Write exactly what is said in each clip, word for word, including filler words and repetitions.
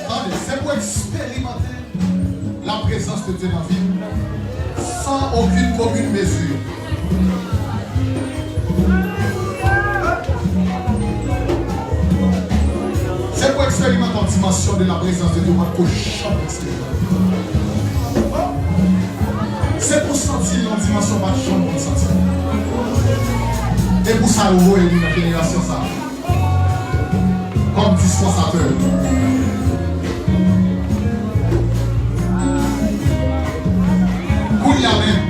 Tande, se pou eksperimante la prezans de Dye nan vi m san okenn komèt mezi. Se pou eksperimante yon dimansyon de la prezans de Dye ou pa t ko janm eksperimante. Se pou santi l yon dimansyon ou pa t janm konn santi. E pou sa yo voye li nan jenerasyon sa a kòm dispansatè. Kounye a menm,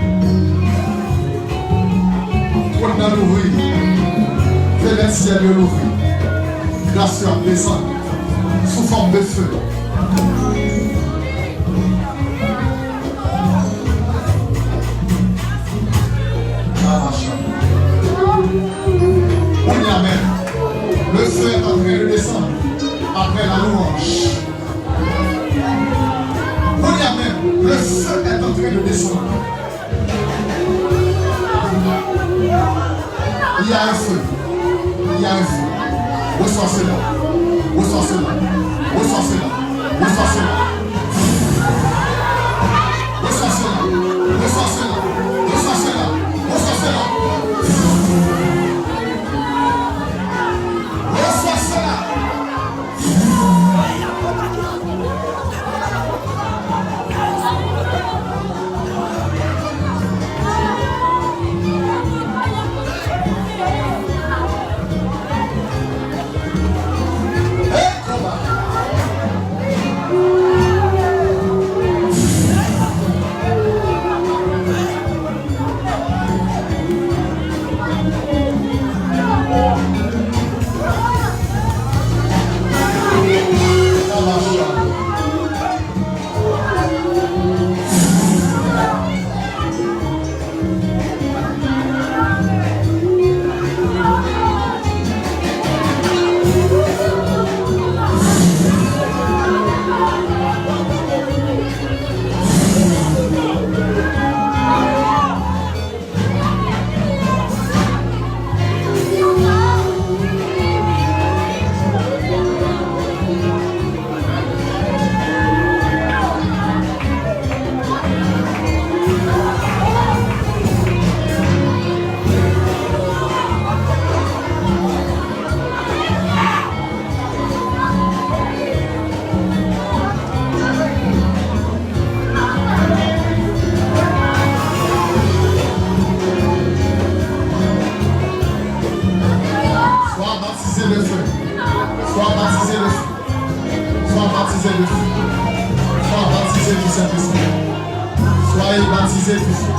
twòn nan louvri, fenèt syèl yo louvri, gras yo ap desann sou fòm de fe. Il y a un feu. Il y a un feu. Reçois cela. Reçois cela. Reçois cela. Reçois cela. Reçois cela. Reçois cela. Reçois cela. Reçois cela. Reçois cela. Sois baptisé de feu. Sois baptisé de feu. Sois baptisé de feu. Sois baptisé du Saint-Esprit. Soyez baptisés du feu.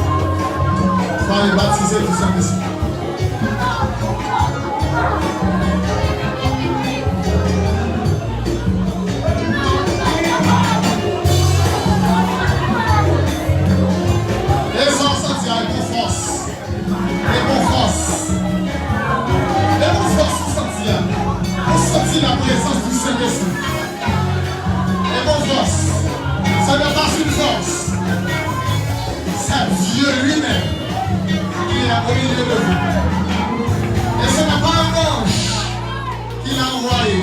Soyez baptisés du Saint-Esprit. E sa w santi a, e pou fòs. E bon fòs. E bon fòs ou santi a. Ou santi la présence du Saint-Esprit. E bon fòs. Ce n'est pas une force. C'est Dieu lui-même qui est au milieu de vous. Et ce n'est pas un ange qui l'a envoyé,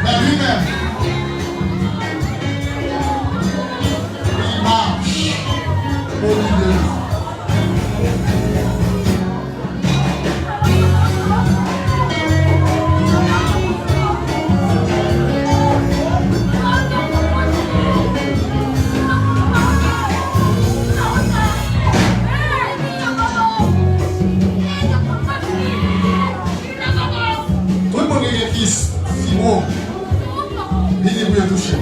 mais lui-même. Il marche au milieu de vous. Tout moun ki gen kis, fibwo, vini pou yo touche.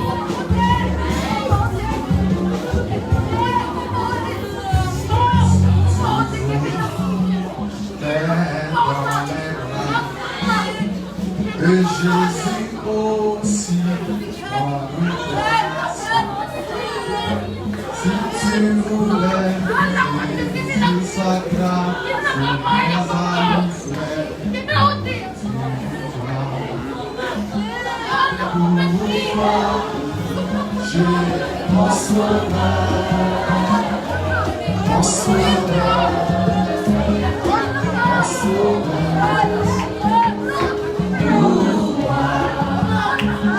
Terre dans les bras de Jésus aussi, moi nous plaçons. Si tu voulais, Jésus, sa grâce, tu nous as offert. Pour toi, j'ai mon sauveur, mon sauveur, mon sauveur. Pour toi,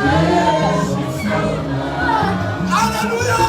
j'ai mon sauveur. Alléluia!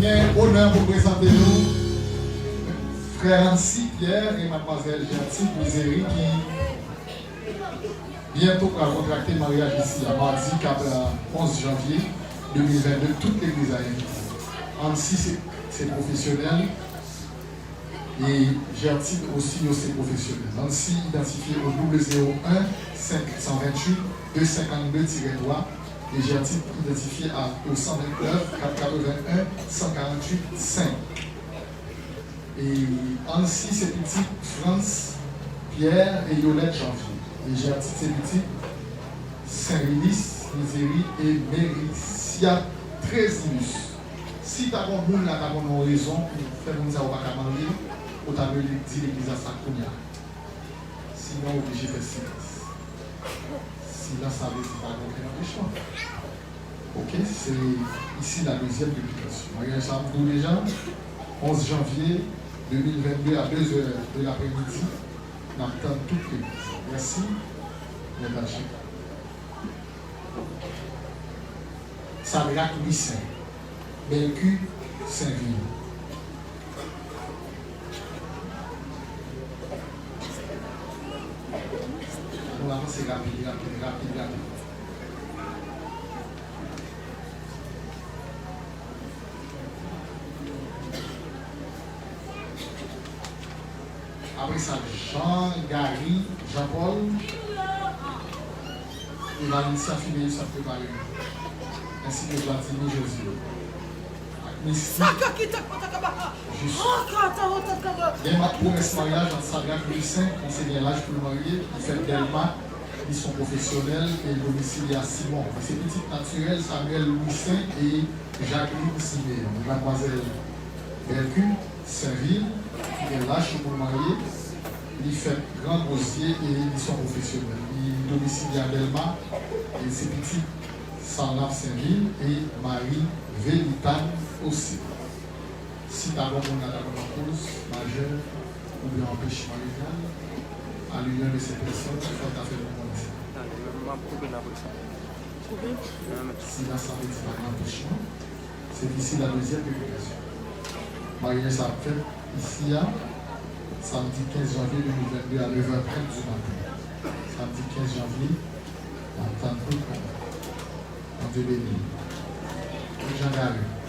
Gen onè pou prezante nou frè Ancy Pierre e madmwazèl Gertide Misery ki byento pral kontrakte maryaj isi a, madi kat, onz janvye de mil vennde, tout legliz la envite. Ancy se, se pwofesyonèl, e Gertide osi, yo se pwofesyonèl. Ancy idantifye o W zéro un cinq cent vingt-huit deux cinquante-deux tiret trois e Gertide idantifye a o cent vingt-neuf quatre quatre-vingt-un cent quarante-huit cinq. E Ancy se pitit Frantz Pierre e Yolette Janvier. E Gertide se pitit Saint Reminis, Misery e Mericia Trésilus. Si ta gon moun la ta konn yon rezon pou fè moun sa yo pa ka marye, ou ta dwe di legliz la sa kounye a. Sinon, ou oblije fè silans. Silans, sa vle di pa gen okenn anpechman. Ok, se isi la dezyèm piblikasyon. Maryaj sa, m di w deja, onz janvye de mil vennde a de zè de lapremidi, n ap tann tout legliz. Mèsi, mèt al chita. Sadrak Louissaint, Bèlki, Senvil. Nou avanse rapid, rapid, rapid, rapid. Apre sa, Jean Gary Jean Paul e Valencia Fideus ap prepare yo. Ensi ke Vladimir José ak Misty. Saka ki tak pata kaba. Jis. Gen mak pwomès maryaj ant Sadrak Louissaint, konse gen laj pou l marye, li fèt Dèlma, li se yon pwofesyonèl e l domisili a Simon. Li se pitit natirèl Samuel Louissaint e Jacqueline Siméon. Madmwazèl Bèlki, Senvil, ki gen laj pou l marye, li fèt Gran Gozye e li se yon pwofesyonèl. Li domisili a Dèlma, e se pitit Sarnaf Senvil e Marie Velitan osi. Si ta gen yon moun la ta pran koz majè oubyen anpechman legal à l'union de ces personnes, fò l ta fè nou konnen sa. Tande, men m ap koupe n apre sa. Koupe? Si la sa vle di pa gen anpechman, se visi la dezyèm piblikasyon. Maryaj sa ap fèt isi a, samdi kenz janvye de mil vennde a nèf è trant di maten. Samdi kenz janvye, n ap tann tout moun. Bondye beni w. Tout jan gade.